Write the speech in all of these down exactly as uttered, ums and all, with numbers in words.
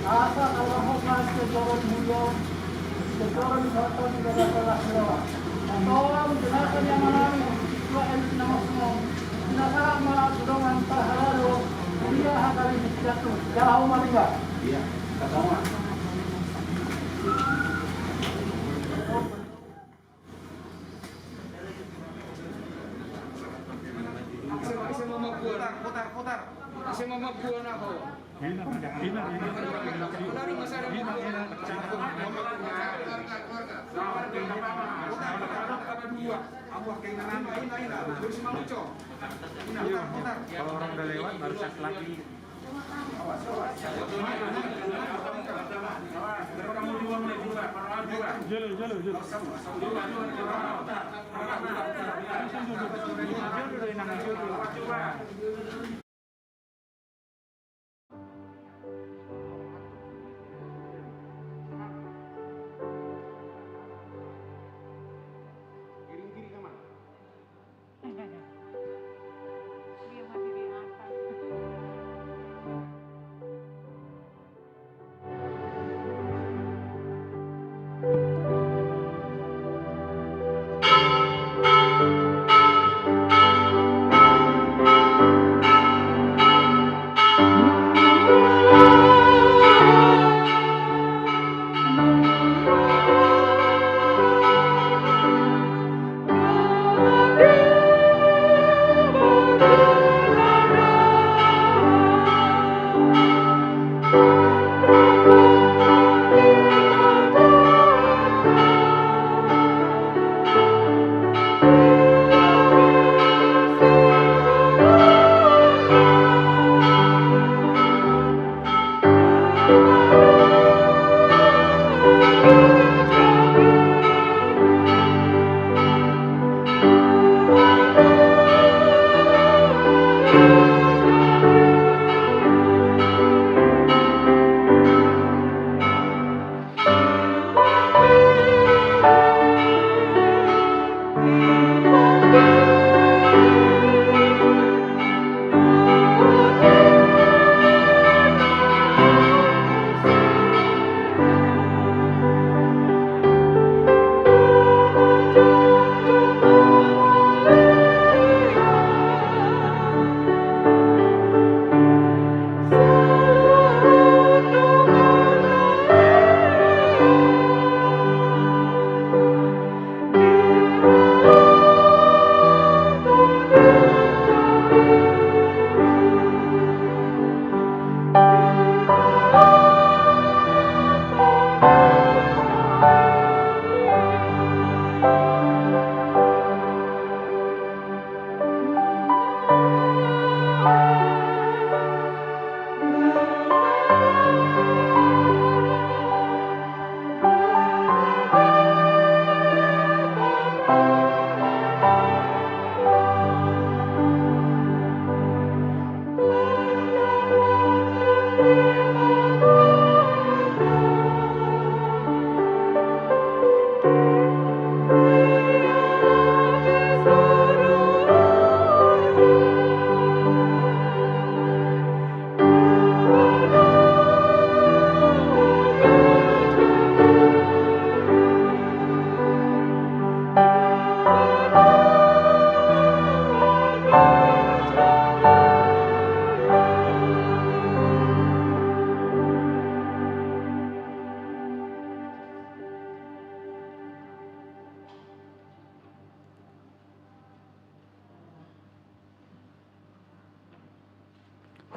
Asa taulahon ma sian joro ni huria on, sian joro ni Tuhanta di bagasan las ni roha. Antong di bagasan ni amanami, tua elit na mosmos, pinasahat ma tu dongan parhalado, huria hata ni Siantu. Jala hamu ma riba. Iya, kasama. Kalau orang udah lewat, baru saya selagi.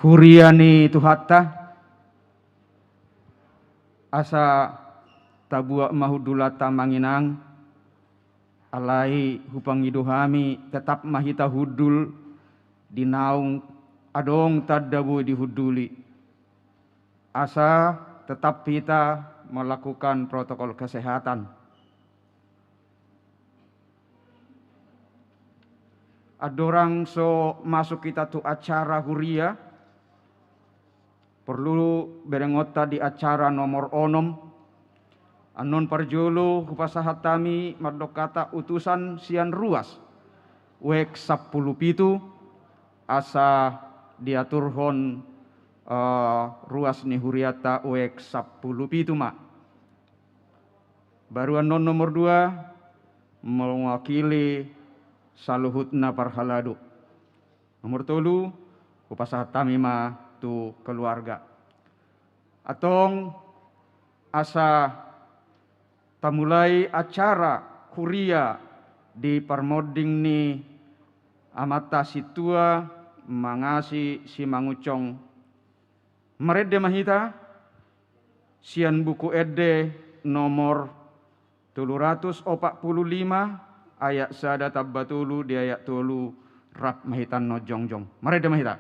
Huria ni Tuhanta, asa tabuat ma hundulanta, Amang Inang. Alai hupangido hami, tetap ma hita hundul di naung adong tanda boi dihunduli, asa tetap hita melakukan protokol kesehatan. Andorang so masuk hita tu acara huria, porlu berengonta di acara nomor onom. Annon parjolo hupasahat hami mandok hata utusan sian ruas, wek sampulu pitu, asa diaturhon eh, ruas ni hurianta U E K sampulu pitu ma. Baru annon nomor dua, mewakili saluhutna parhalado. Nomor tolu, hupasahat hami ma tu keluarga. Antong asa tamulai acara huria di parmonding ni amanta sintua Mangasi Simangunsong. Marende ma hita sian Buku Ende nomor tolu ratus opat pulu lima, ayat sada tamba tolu, di ayat tolu, rap ma hita annon jongjong. Marende ma hita.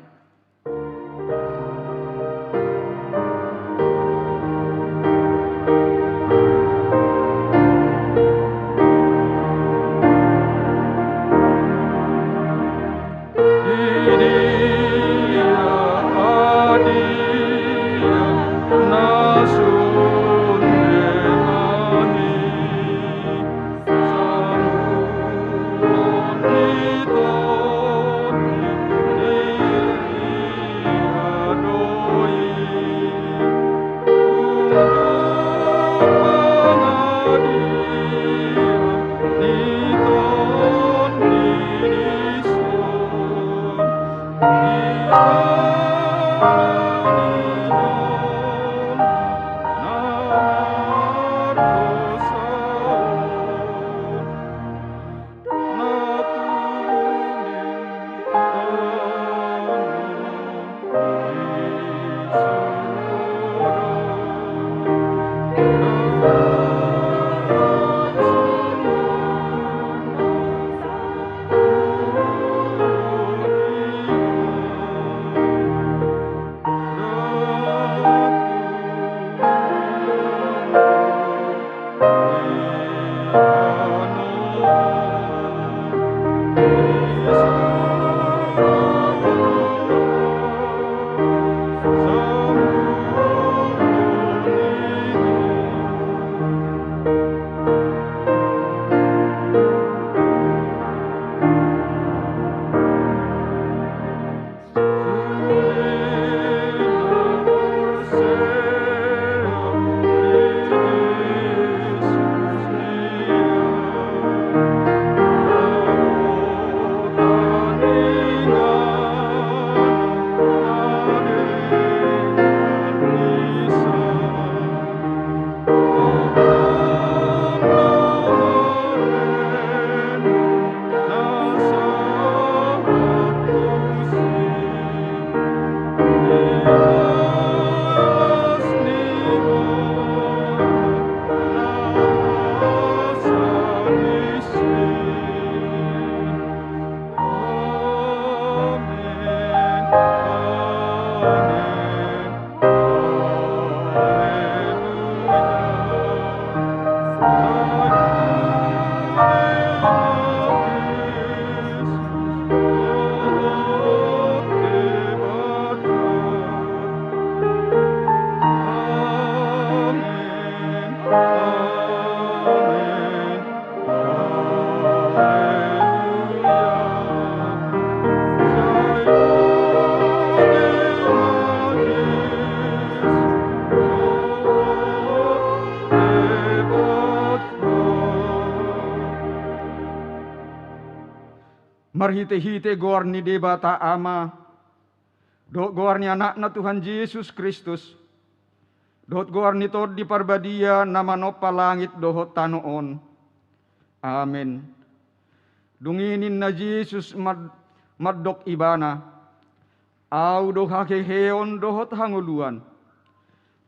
Marhitehite goar ni Debata Ama, dohot goar ni Anakna Tuhan Jesus Kristus, dohot goar ni Tondi Parbadia na manompa langit dohot tano on. Amen. Dung i ninna Jesus mad-, mandok ibana: Ahu do haheheon dohot hangoluan.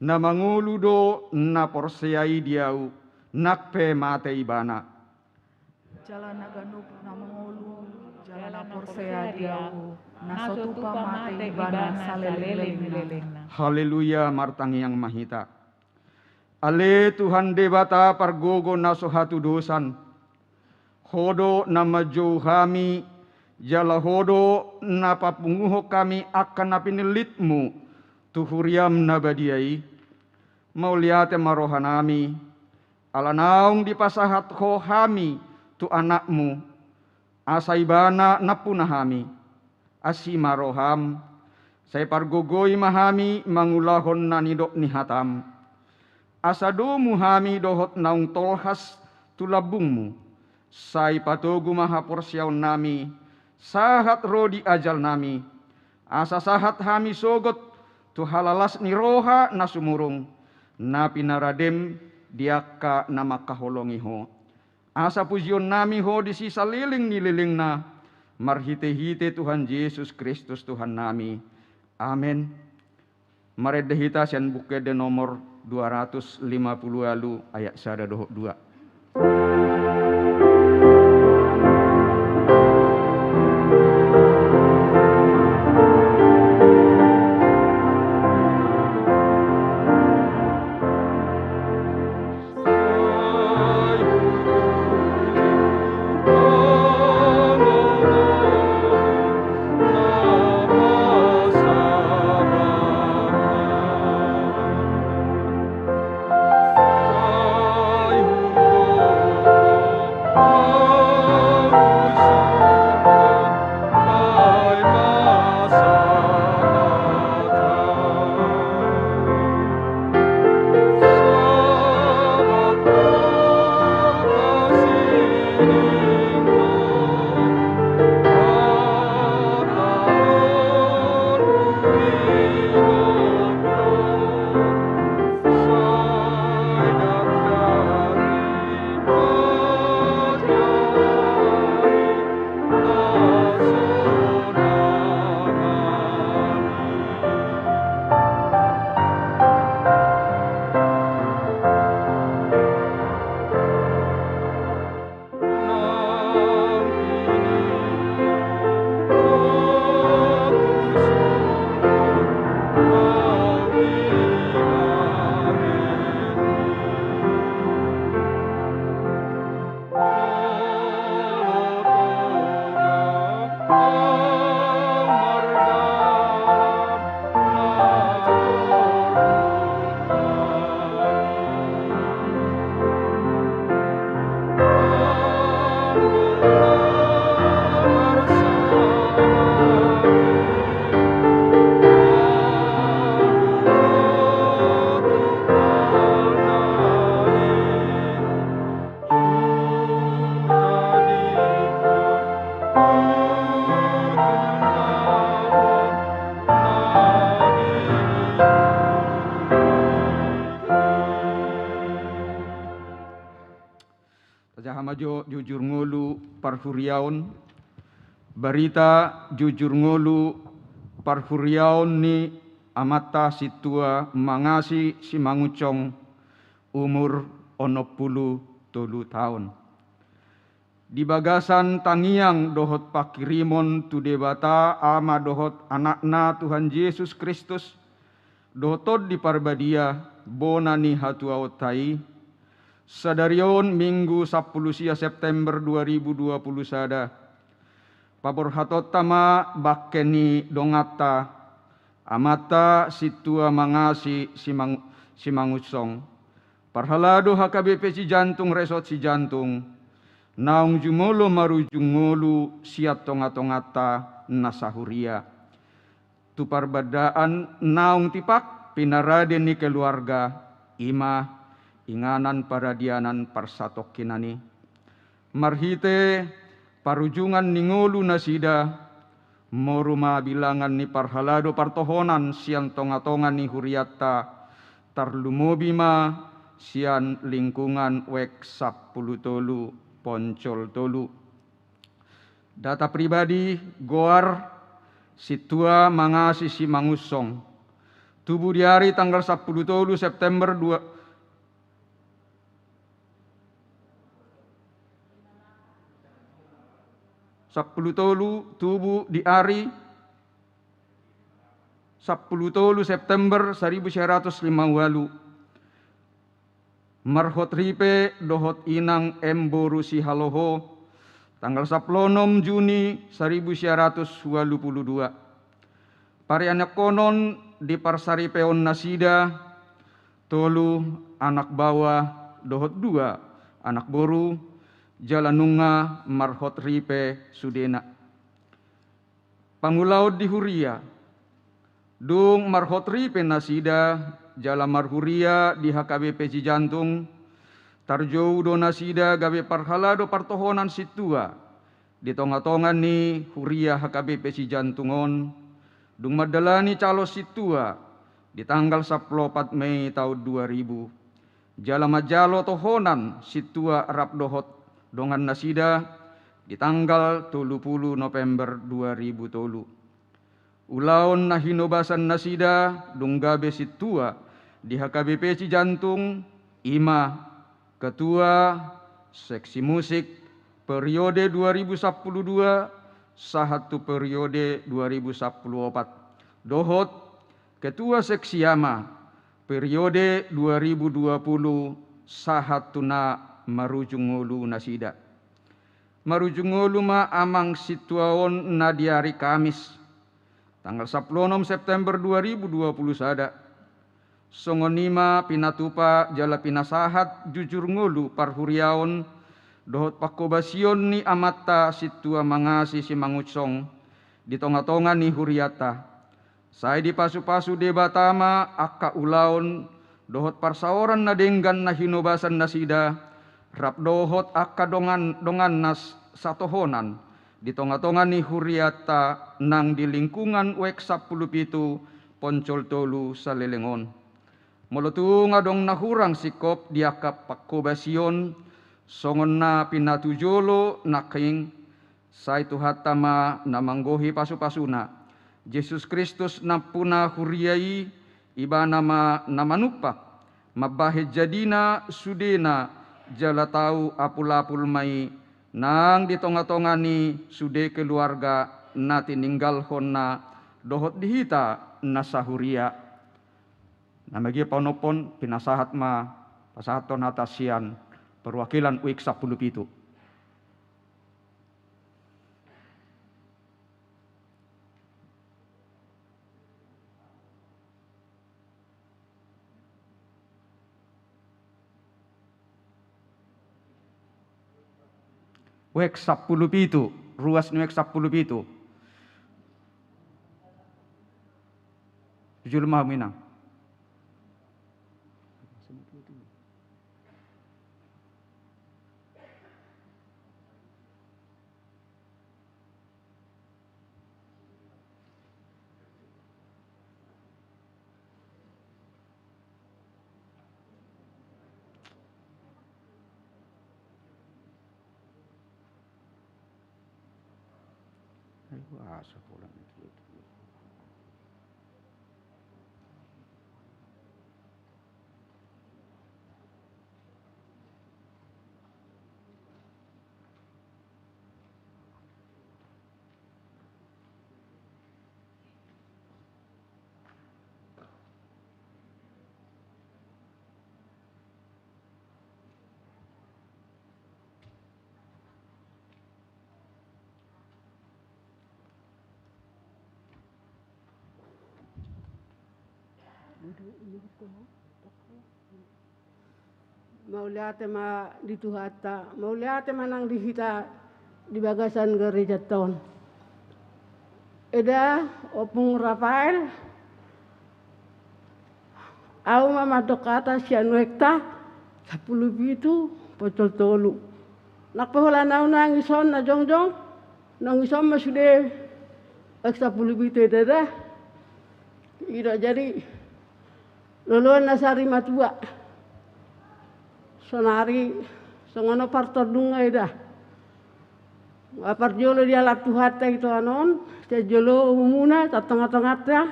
Na mangolu do na porsea i di Ahu, nang pe mate ibana. Jala na ganup na mangolu jala na porsea di Ahu, na so tupa mate ibana saleleng-lelengna. Haleluya, martangiang ma hita. Ale Tuhan Debata pargogo na so hatudosan, Ho do na manjou hami, jala Ho do na papunguhon hami angka na pinillitMu tu huriaM na badia i. Mauliate ma rohanami, ala naung dipasahat Ho hami tu AnakMu, asa Ibana nampuna hami. Asi ma rohaM, Sai pargogoi ma hami mangulahon na nidok ni hataM. Asa domu hami dohot naung tolhas tu lambungMu. Sai patogu ma haporseaonnami, sahat ro di ajalnami. Asa sahat hami sogot tu halalas ni roha na sumurung, na pinaradeM di angka na mangkaholongi Ho. Asa pujionnami Ho di sisalelenglelengna, marhitehite Tuhan Jesus Kristus Tuhannami. Amen. Marende hita sian Buku Ende nomor dua ratus lima puluh ualu, ayat sada dohot dua. Tajaha ma jo jujur ngolu parhuriaon. Barita jujur ngolu parhuriaon ni amanta Sintua Mangasi Simangunsong, umur onom pulu tolu taon. Di bagasan tangiang dohot panghirimon tu Debata Ama dohot Anakna Tuhan Jesus Kristus, dohot Tondi Parbadia, bona ni hatuaonta i, sadari on Minggu sampulu sia September dua ribu dua pulu sada, paborhatonta ma bangke ni donganta, amanta Sintua Mangasi Simang-, Simangunsong, parhalado H K B P Sijantung Resort Sijantung, naung jumolo marujung ngolu sian tonga-tonganta na sahuria. Tu parbandaan naung tipak pinarade ni keluarga, i ma inganan paradianan parsatongkinan i. Marhite parujungan ni ngolu nasida, moru ma bilangan ni parhalado partohonan sian tonga-tonga ni hurianta, tarlumobi ma sian lingkungan W E K sampulu tolu Poncol tolu. Data pribadi, goar, Sintua Mangasi Simangunsong. Tubu di ari tanggal sampulu tolu September dua, sampulu tolu, tubu di ari sampulu tolu September saribu sia ratus lima ualu. Marhot ripe dohot inang M boru Sihaloho, tanggal sampulu onom Juni saribu sia ratus ualu pulu dua. Parianakhonon di parsaripeon nasida, tolu anak baoa dohot dua anak boru, jala nunga marhot ripe sudena. Pangulaon di huria. Dung marhot ripe nasida jala marhuria di H K B P Cijantung, tarjou do nasida gabe parhalado partohonan sintua di tongatonga ni huria H K B P Cijantung on, dung mandalani calon sintua di tanggal sampulu opat Mei taon dua ribu. Jala manjalo tohonan sintua rap dohot dongan nasida di tanggal tolu pulu November dua ribu tolu. Ulaon na hinobasan nasida dung gabe sintua di H K B P Cijantung, i ma ketua seksi musik periode dua ribu sampulu dua sahat tu periode dua ribu sampulu opat, dohot ketua seksi ama periode dua ribu dua pulu sahat tu na marujung ngolu nasida. Marujung ngolu ma amang sintua on na di ari Kamis, tanggal sampulu onom September dua ribu dua pulu sada. Songon i ma pinatupa jala pinasahat jujur ngolu parhuriaon dohot panghobasion ni amanta sintua Mangasi Simangunsong di tongatonga ni hurianta. Sai dipasupasu Debata ma angka ulaon dohot parsaoran na denggan na hinobasan nasida, rap dohot angka dongan, donganna satohonan di tongatonga ni hurianta nang di lingkungan U X sampulu pitu Poncol Tolu saleleng on. Molo tung adong na hurang singkop di angka panghobasion, songon na pinatujolo nangkin, sai Tuhanta ma na manggohi pasupasuna. Jesus Kristus nampuna huria i, Ibana ma na manumpak, mambahen jadina sudena, jala tau apulapul ma i nang di tongatonga ni sude keluarga na tininggalhonna dohot di hita na sahuria. Na magia panompon, pinasahat ma, pasahathon hata sian perwakilan U X sampulu pitu. U X sampulu pitu, ruas ni U X sampulu pitu. Jujur ma hamu inang. Mauliate ma di Tuhanta, mauliate ma nang di hita di bagasan garejanta on. Eda, Ompung Rafael, ahu ma mandok hata sian U X sampulu pitu Poncol Tolu. Nang pe holan ahu nangis on na jongjong, nangis on ma sude U X sampulu pitu, eda da. I do jadi loloan na sari matua. Sonari songon on partordungan, eda. Nga parjolo dialap Tuhanta ito anon, sian jolo umumuna, sian tongatonganta,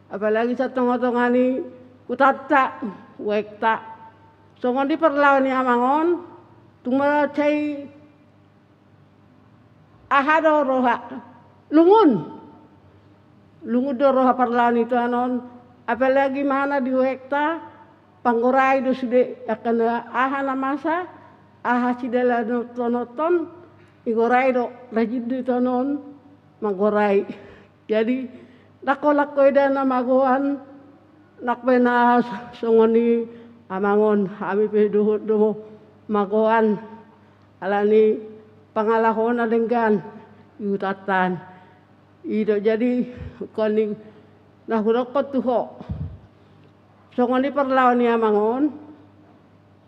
apalagi sian tongatonga ni hutanta, U X-ta. Songon i parlao ni amang on, tung mansai aha do roha, lungun. Lungun do roha parlao ni ito anon, apalagi mana di U X-ta, panggorai do sude, angka na aha na masa, aha sidalanothononhon, igorai do, rajin do ito anon manggorai. Jadi, nangko, nangko eda na magoan, nang pe na songon i amang on, hami pe dohot do magoan, alani pangalahona denggan, i hutanta an. I do jadi, ingkon i Na hudokkon tu ho, songon i parlao ni amang on,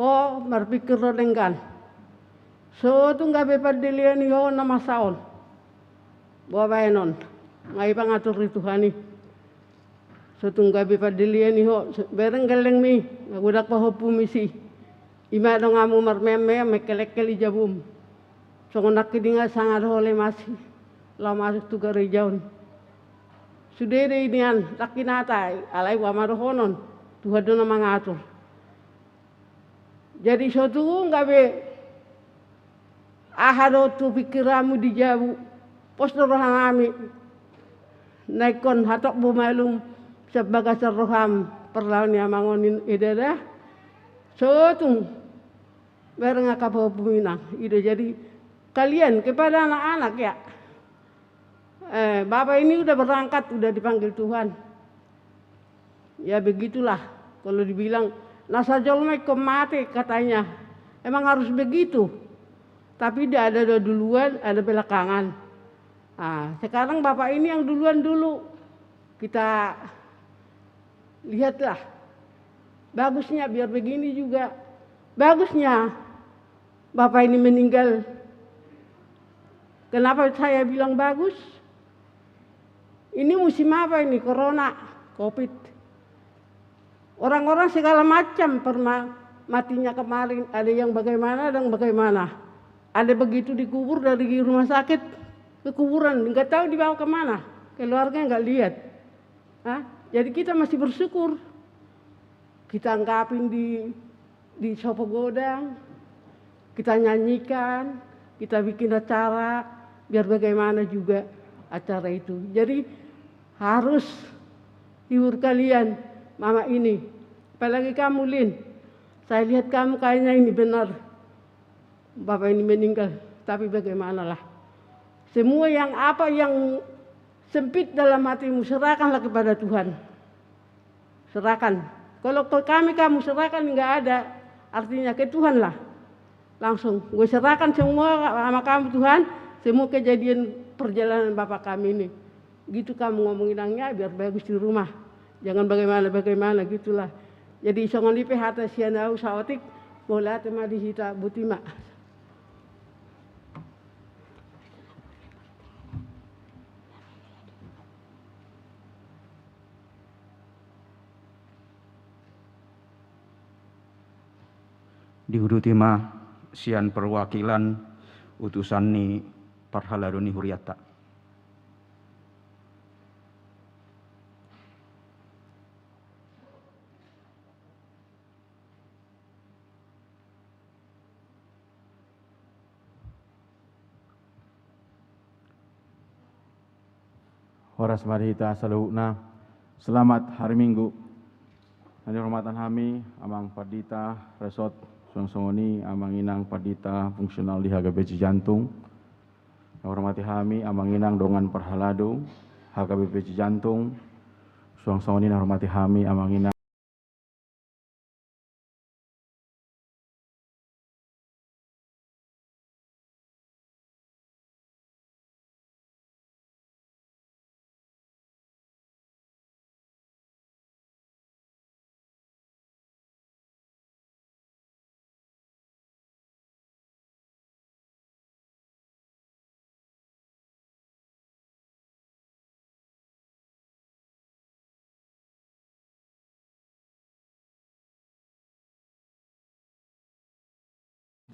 ho marpingkir do denggan. So tung gabe pandelean ni ho na masa on. Boha baenon, nga i pangatur ni Tuhan i. So tung gabe pandelean ni ho, bereng gellengmi, nga godang pahompumi si. Ima donganmu marmeam-meam, mengkel-engkel i jabum. Songon nangkin i nga sanga dohot lemasi, laho masuk tu gareja on. Sude do i nian, nangkin hata, alai boha ma dohonon, Tuhan do na mangatur. Jadi so tung gabe aha do tu pingkiranmu di jabu, pos do rohanami. Na ingkon hatop bo malum sian bagasan roham parlao ni amang on i, eda da. So tung bereng angka pahompumi nang i do. Jadi kalian kepada anak-anak ya, eh, bapak ini udah berangkat, udah dipanggil Tuhan. Ya begitulah, kalau dibilang, na sajolma ingkon mate katanya. Emang harus begitu. Tapi dia ada duluan, ada belakangan. Nah, sekarang bapak ini yang duluan dulu. Kita lihatlah. Bagusnya biar begini juga. Bagusnya bapak ini meninggal. Kenapa saya bilang bagus? Ini musim apa ini? Corona, covid. Orang-orang segala macam pernah matinya kemarin. Ada yang bagaimana, ada yang bagaimana. Ada begitu dikubur dari rumah sakit ke kuburan, nggak tahu dibawa kemana. Keluarga nggak lihat. Hah? Jadi kita masih bersyukur. Kita anggapin di, di sopo godang, kita nyanyikan, kita bikin acara, biar bagaimana juga acara itu. Jadi harus hibur kalian, mama ini. Apalagi kamu, Lin. Saya lihat kamu kayaknya ini benar. Bapak ini meninggal, tapi bagaimanalah. Semua yang apa yang sempit dalam hatimu, serahkanlah kepada Tuhan. Serahkan. Kalau ke kami kamu serahkan, nggak ada, artinya ke Tuhan lah. Langsung, gue serahkan semua sama kamu Tuhan, semua kejadian perjalanan Bapak kami ini. Gitu kamu ngomong inangnya, biar bagus di rumah. Jangan bagaimana-bagaimana, gitulah. Jadi songon i pe hata sian au saotik, mauliate ma di hita, botima. Diuduti ma sian perwakilan utusan ni parhalado ni hurianta. Horas ma di hita saluhutna. Selamat hari Minggu. Na nihormatan hami Amang Pandita Resort, suang songon i Amang Inang Pandita fungsional di H K B P Cijantung. Na nihormati hami Amang Inang dongan parhalado H K B P Cijantung, suang songon i na nihormati hami Amang Inang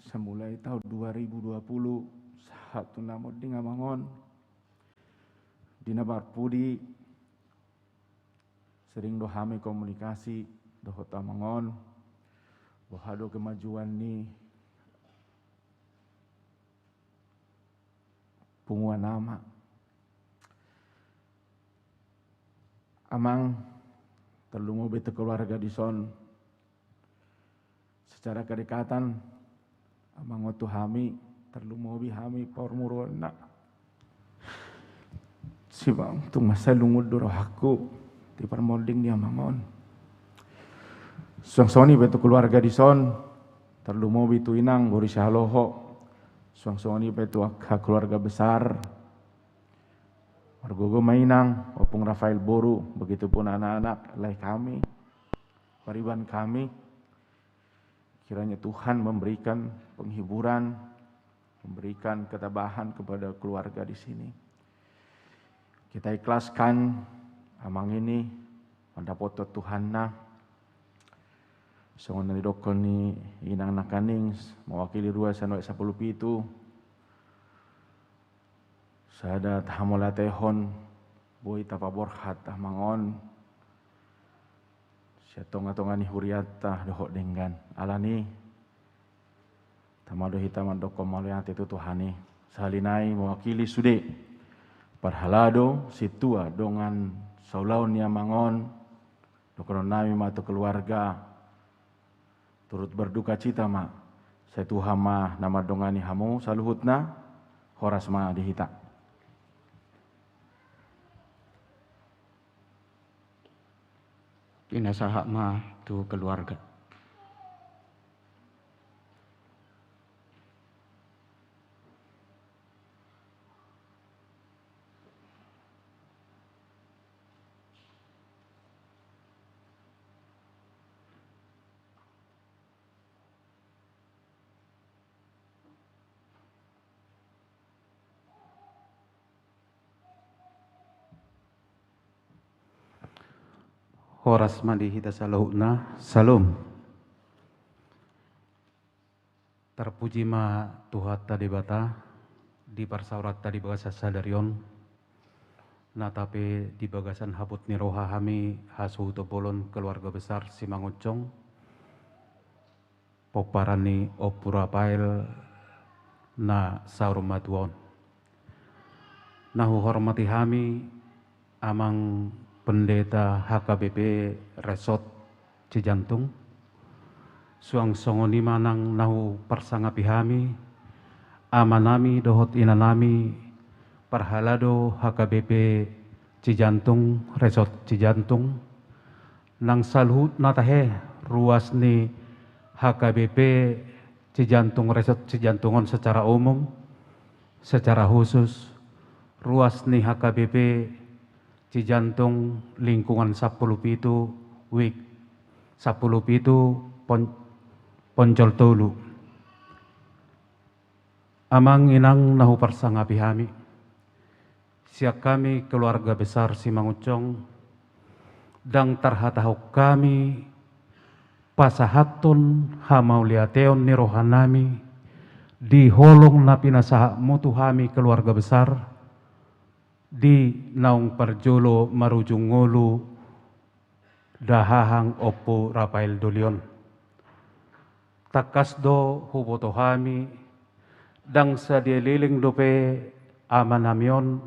Samulai taon dua ribu dua puluh sahat tu na monding amang on, di na parpudi sering do hami komunikasi dohot amang on, boha do kemajuan ni punguan ama. Amang, tarlumobi tu keluarga dison. Secara kedekatan amang on tu hami, tarlumobi hami parmuruonna. Sibang tung mansai lungun do rohangku di parmonding ni amang on. Suang songon i pe tu keluarga dison, tarlumobi tu inang Boru Sihaloho. Suang songon i pe tu angka keluarga besar Margogo ma inang, Ompung Rafael boru, begitupun anak-anak, lae hami, pariban hami. Kiranya Tuhan memberikan penghiburan, memberikan ketabahan kepada keluarga di sini. Kita ikhlaskan amang ini mandapothon Tuhanna. Songon na nidokkon ni inang nangkaning, mewakili rua sian otik sampulu pitu. Sada tahamauliatehon, boi tapaborhat amang on sian tonga-tonga ni hurianta dohot denggan. Alani i, tama do hita mandokkon mauliate tu Tuhan i. Sahali nai mewakili sude parhalado, sintua, dongan saulaon ni amang on, dohonon nami ma tu keluarga, turut berdukacita ma. Sai Tuhan ma na mandongani hamu saluhutna. Horas ma di hita. Pinasahat ma tu keluarga. Horas ma di hita saluhutna. Syalom. Tarpuji ma Tuhanta Debata, di parsaoranta di bagasan sadari on, nata pe di bagasan habot ni roha hami hasuhuton bolon keluarga besar Simangunsong, pomparan ni Ompu Rafael na saur matua on. Na huhormati hami Amang Pendeta H K B P Resort Cijantung. Suang songon i ma nang na huparsangapi hami amanami dohot inanami parhalado H K B P Cijantung Resort Cijantung. Nang saluhutna tahe ruas ni H K B P Cijantung Resort Cijantung on secara umum, secara khusus ruas ni H K B P Cijantung lingkungan sampulu pitu, wik sampulu pitu, Pon-, Poncol Tolu. Amang inang na huparsangapi hami, sian hami keluarga besar Simangunsong, ndang tarhatahon hami pasahathon hamauliateon ni rohanami di holong na pinasahatmu tu hami keluarga besar, di naung parjolo marujung ngolu dahahang Ompu Rafael Doli on. Tangkas do huboto hami, ndang sadia leleng dope amanami on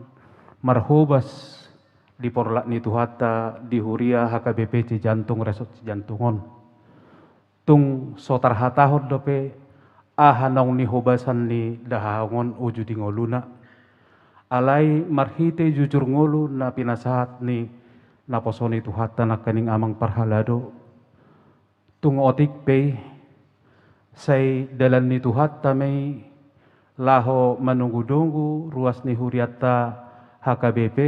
marhobas di porlak ni Tuhanta di huria H K B P Cijantung Resort Cijantung on. Tung so tarhatahon dope aha naung nihobasan ni dahahang on uju di ngoluna. Alai marhite jujur ngolu na pinasahat ni naposo ni Tuhanta nangkaning amang parhalado, tung otik pe i, sai dalan ni Tuhanta ma i laho manunggu-nunggu ruas ni hurianta H K B P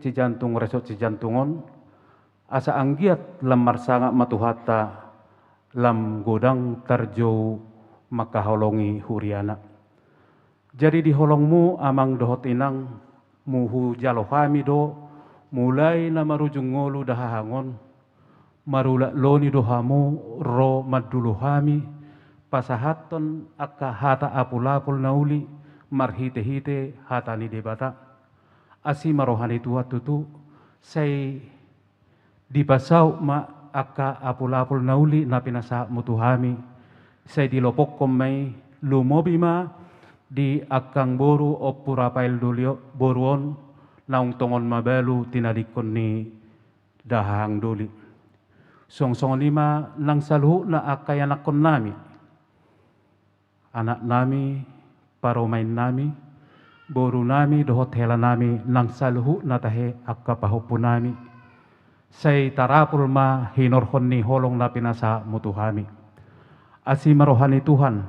Cijantung Resort Cijantung on, asa anggiat lam marsangap ma Tuhanta, lam godang tarjou mangkaholongi huriana. Jadi di holongmu amang dohot inang, hujalo hami do, mulai na marujung ngolu dahahang on, marulak loni do hamu ro mandulu hami, pasahathon angka hata apul-apul na uli, marhite-hite hata ni Debata. Asi ma roha ni Tuhan tutu, sai dipasaut ma angka apul-apul na uli na pinasahatmu tu hami, sai dilopokhon ma i, lumobi ma di angkang boru Ompu Rafael Doli o-, boru on, naung tongon mabalu tinadingkon ni dahahang doli. Suang songon i ma nang saluhutna angka ianakkonnami, anaknami, paromainnami, borunami dohot helanami nang saluhutna tahe angka pahompunami. Sai tarapul ma hinorhon ni holong na pinasahatmu tu hami. Asi ma roha ni Tuhan,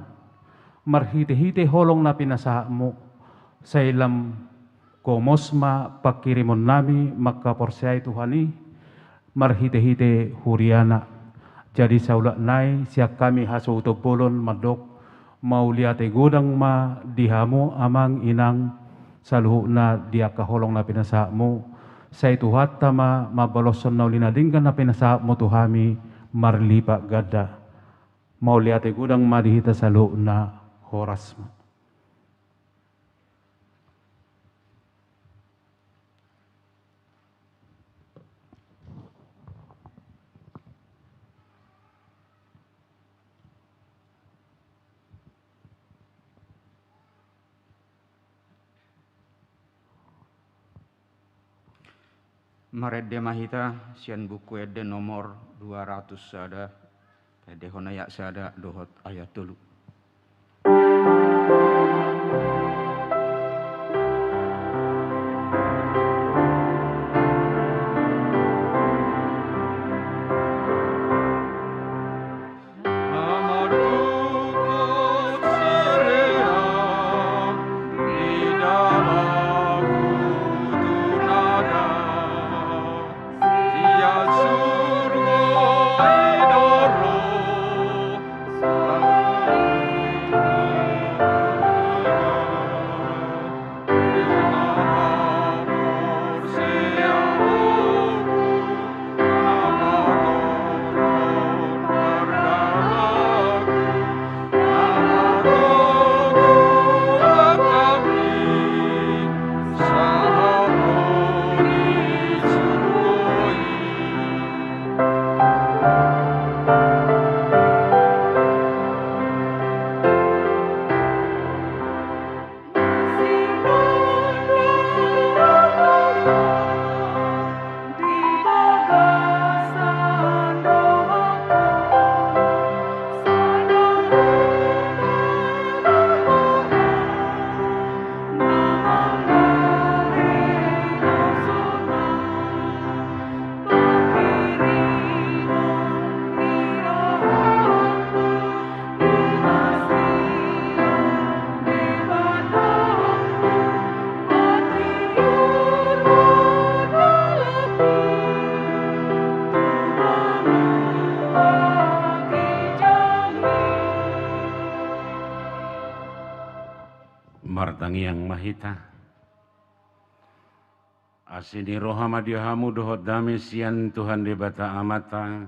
marhite-hite holong na pinasahatmu, sai lam Pos ma panghirimonnami mangkaporseai Tuhan i marhitehite huriana. Jadi saulak nai sian hami hasuhuton bolon mandok, mauliate godang ma di hamu amang inang saluhutna di angka holong na pinasahatmu. Sai Tuhanta ma mambaloshon na uli na denggan na pinasahatmu tu hami marlipat ganda. Mauliate godang ma di hita saluhutna. Horas ma. Marende ma hita sian Buku Ende nomor dua ratus sada, taendehon ayat sada dohot ayat tolu. Martangiang ma hita. Asi ni roha ma di hamu dohot dame sian Tuhan Debata Amanta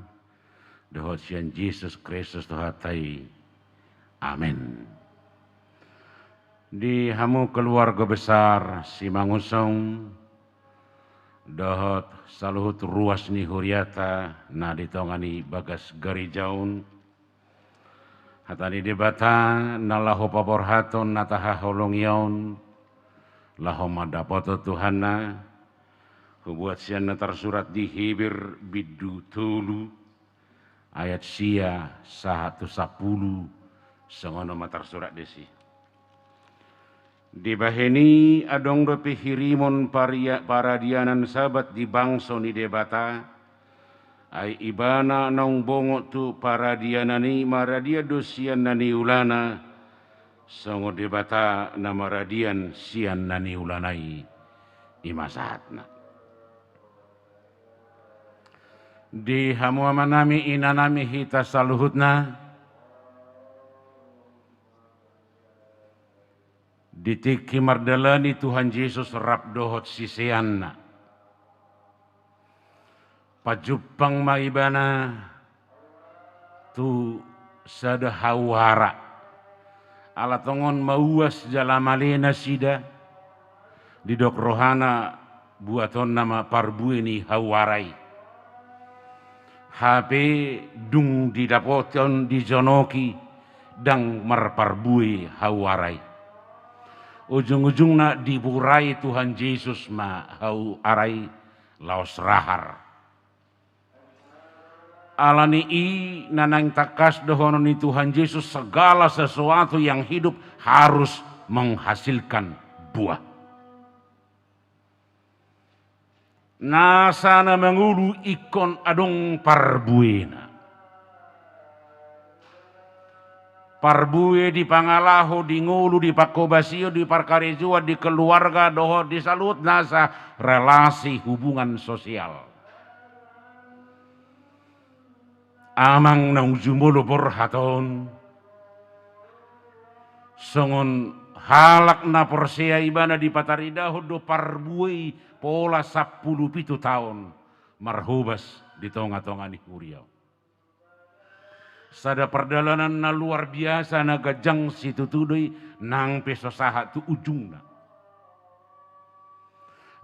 dohot sian Jesus Kristus Tuhanta i. Amen. Di hamu keluarga besar Simangunsong dohot saluhut ruas ni huriata na di tonga ni bagas gareja on, hata ni Debata na laho paborhathon na tahaholongi on, laho mandapothon Tuhanna, hubuat sian na tarsurat di Heber bindu tolu ayat sia sahat tu sampulu, songon on ma tarsurat disi. Dibahen i adong do pe hirimon paria-, paradianan Sabat di bangso ni Debata, ai ibana naung bongot tu paradianan i maradian do sian na niulana, songon Debata na maradian sian na niulana i, i ma sahatna. Di hamu amanami, inanami, hita saluhutna, di tingki mardalani Tuhan Jesus rap dohot siseanna, pajumpang ma ibana tu sada hauara. Ala tongon mauas jala male nasida, didok rohana buatonna ma parbue ni hauara i. Hape dung didapothon, dijonoki, ndang marparbue hauara i. Ujung-ujungna diburai Tuhan Jesus ma hauara i laos rahar. Ala ni i na naeng tangkas dohonon ni Tuhan Jesus, segala sesuatu yang hidup harus menghasilkan buah. Nasa na mangolu ingkon adong parbuena. Parbue di pangalaho, di ngolu, di panghobasion, di parkarejoan, di keluarga, dohot di saluhut nasa relasi hubungan sosial. Amang naung jumolo borhat on, songon halak na porsea ibana dipataridahon do parbue i pola sampulu pitu taon marhobas di tonga-tonga ni huria on. Sada pardalanan na luar biasa, na ganjang situtu do i, nang pe so sahat tu ujungna.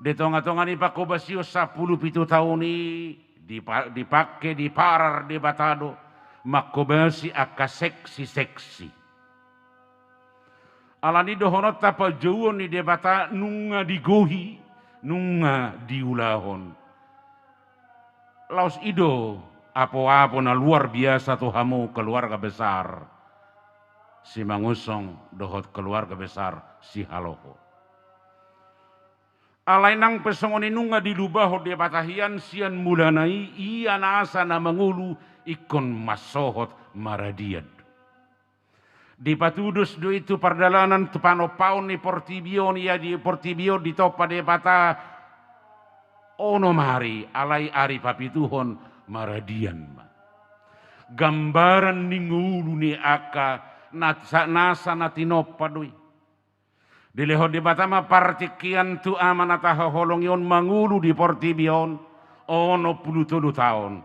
Di tonga-tonga ni panghobasion sampulu pitu taon i, dipa-, dipangke, diparar Debata do manghobasi angka seksi-seksi. Alani dohononta panjouon ni Debata nunga digohi, nunga diulahon. Laos i do apo-apo na luar biasa tu hamu keluarga besar Simangunsong dohot keluarga besar Sihaloho. Alai nang pe songon i nunga dilumbahon Debata hian sian mulana i, ia nasa na mangolu ingkon mansohot maradian. Dipatudos do i tu pardalanan tu panompaon ni portibi on, ia di portibi on ditompa Debata onom ari, alai ari papituhon maradian ma. Gambaran ni ngolu ni angka na-, sa-, nasa na tinompa do i. Dilehon Debata ma partingkian tu Ama na tahaholongi on mangolu di portibi on onom pulu tolu taon.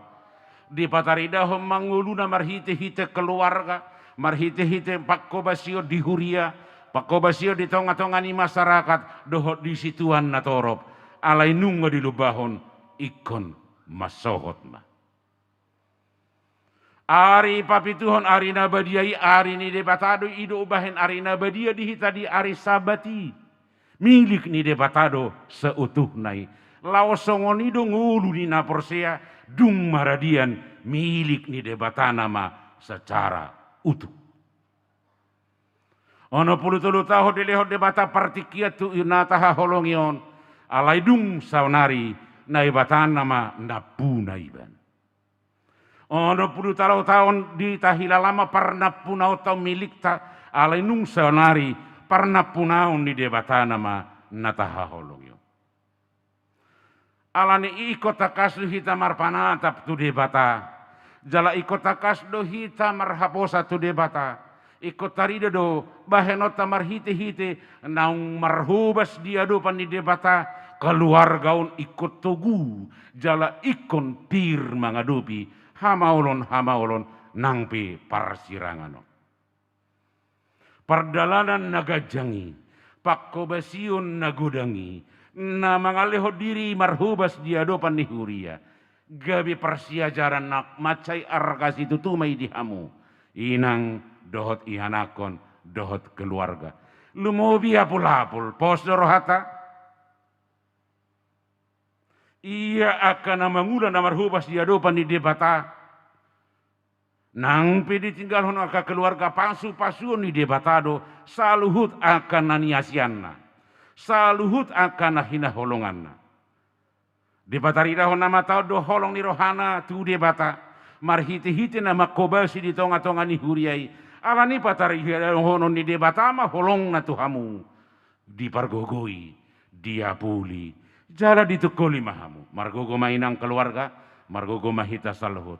Dipataridahon ma ngoluna marhite-hite keluarga, marhite-hite panghobasion di huria, panghobasion di tonga-tonga ni masyarakat dohot di situan na torop. Alai nunga dilumbahon, ingkon mansohot ma. Ari papituhon, ari na badia i, ari ni Debata do i, i do umbahen ari na badia di hita di ari Sabat i. Milik ni Debata do seutuhna i. Laos songon i do ngolu ni na porsea, dung maradian, milik ni Debata nama secara utuh. Onom pulu tolu taon dilehon Debata partingkian tu na tahaholongi on, alai dung saonari Naibata nama nampuna ibana. Onom pulu tolu taon ditahilala ma parnampunaonta on milikta, alai nung saonari parnampunaon ni Debata nama na tahaholongi on. Alani i ingkon tangkas do hita marpanatap tu Debata, jala ingkon tangkas do hita marhaposan tu Debata. Ingkon tarida do bahenonta marhite-hite naung marhobas di adopan ni Debata, keluarga on ingkon togu jala ingkon pir mangadopi hamaolon-hamaolon nang pe parsirangan on. Pardalanan na ganjang i, panghobasion na godang i, na mangalehon diri marhobas di adopan ni huria, gabe parsiajaran na mansai arga situtu ma i di hamu, inang dohot ianakhon dohot keluarga. Lumobi apul-apul, pos do rohanta. Ia angka na mangula na marhobas di adopan ni Debata, nang pe ditinggalhon angka keluarga, pasu-pasuon ni Debata do saluhut angka na niasianna, saluhut angka na hinaholonganna. Dipataridahon nama taon do holong ni rohana tu Debata, marhite-hite na manghobasi di tonga-tonga ni huria i. Alani pataridahonon ni Debata ma holongna tu hamu, dipargogoi, diapuli, jala ditungkoli ma hamu. Margogo ma inang keluarga, margogo ma hita saluhut.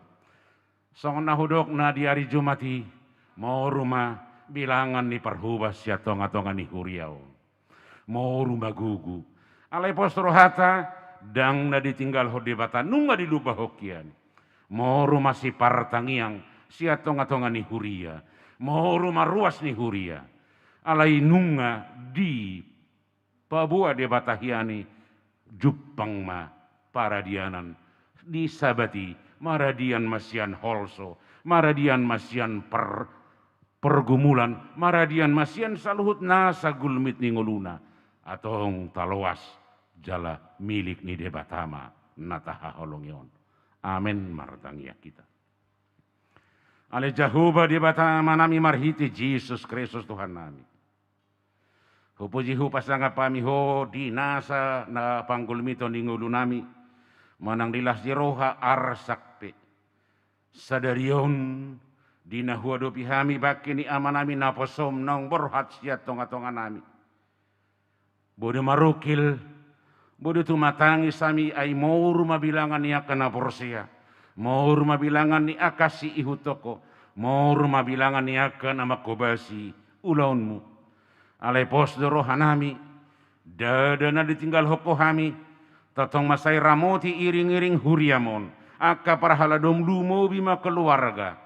Songon na hudok na di ari Jumat i, moru ma bilangan ni parhobas sian tonga-tonga ni huria on. Moru ma gogo. Alai pos rohanta, ndang na ditinggalhon Debata, nunga dilumbahon hian i. Moru ma sipartangiang sian tonga-tonga ni huria. Moru ma ruas ni huria. Alai nunga dipaboa Debata hian i, jumpang ma paradianan di Sabat i, maradian ma sian holso, maradian ma sian per-, pergumulan, maradian ma sian saluhut nasa gulmit ni ngoluna, antong taloas jala milik ni Debata ma na tahaholongi on. Amen. Martangiang hita. Ale Jahowa Debata Amanami marhite Jesus Kristus Tuhannami. Hupuji hupasangap hami Ho di nasa na panggulmiton ni ngolunami, manang di las ni roha, arsak pe sadari on Di na huadopi hami bangke ni Amanami naposoM naung borhat sian tongatonganami. Boi do marungkil, boi do tumatangis hami, ai moru ma bilangan ni angka na porsea, moru ma bilangan ni angka siihuthon Ho, moru ma bilangan ni angka na manghobasi ulaonMu. Alai pos do rohanami, ndada na ditinggalhon Ho hami, tongtong ma sai ramoti iringiring huriaM on, angka parhaladoM, lumobi ma keluarga.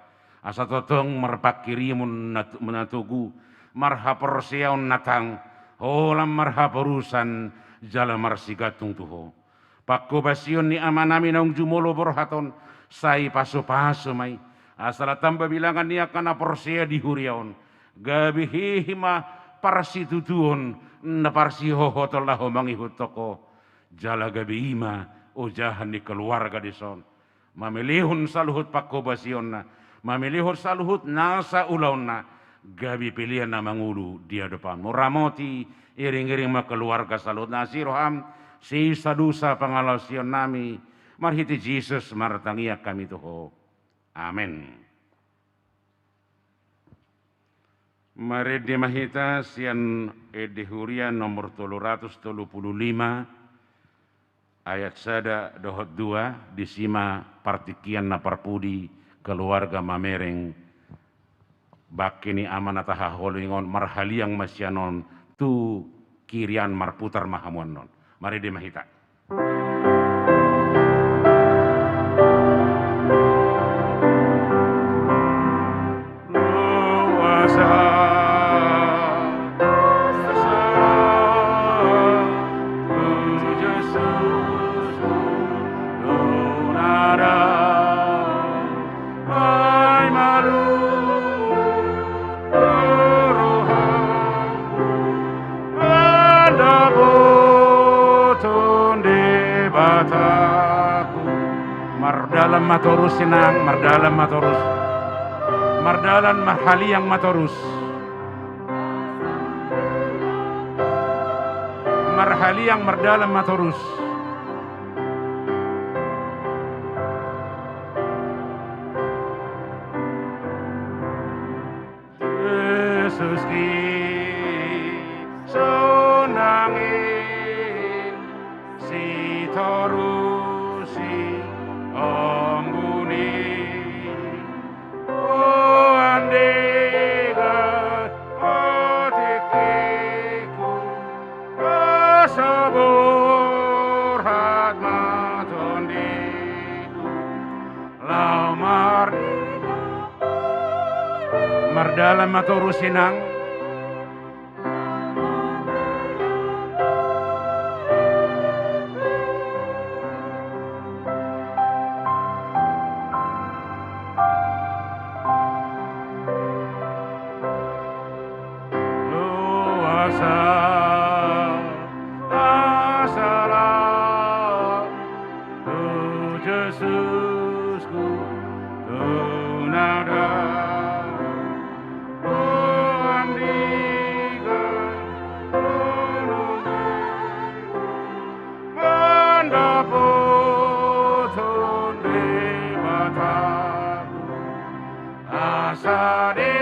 Asa tongtong marpanghirimon na, na togu, marhaporseaon na tang, holan marhaporusan jala marsigantung tu Ho. Panghobasion ni Amanami naung jumolo borhat on, sai pasupasu ma i, asa lam tamba bilangan ni angka na porsea di huria on, gabe hehe ma parsitutuon, na parsihohoton laho mangihuthon Ho, jala gabe i ma ojahan ni keluarga dison. Mamelehon saluhut panghobasionna, mamelehon saluhut nasa ulaonna, gabe pelean na mangolu di adopanMu. Ramoti, iringiring ma keluarga saluhutna asi rohaM, sesa dosa pangalaosionnami, marhite Jesus martangiang hami tu Ho. Amen. Marende ma hita sian Ende Huria nomor tolu ratus tolu pulu lima, ayat sada dohot dua, disi ma partingkian na parpudi keluarga mamereng bangke ni Ama na tahaholongi on, marhaliang ma sian on tu kiri an, marputar ma hamu annon. Marende ma hita. Ai malum do rohangku mandapothon Debataku. Mardalan ma torus, Inang, mardalan ma torus. Mardalan, marhaliang ma torus. Marhaliang, mardalan ma torus. Jesus, kisonangi sitorus i ombun i. O andegan, o tingkiku, asa borhat ma tondiku, laho mar-, mardalan ma torus, Inang. Loasa, asa lam tu Jesusku tunadahon. O andigan, o donganku, mandapothon Debataku, asa de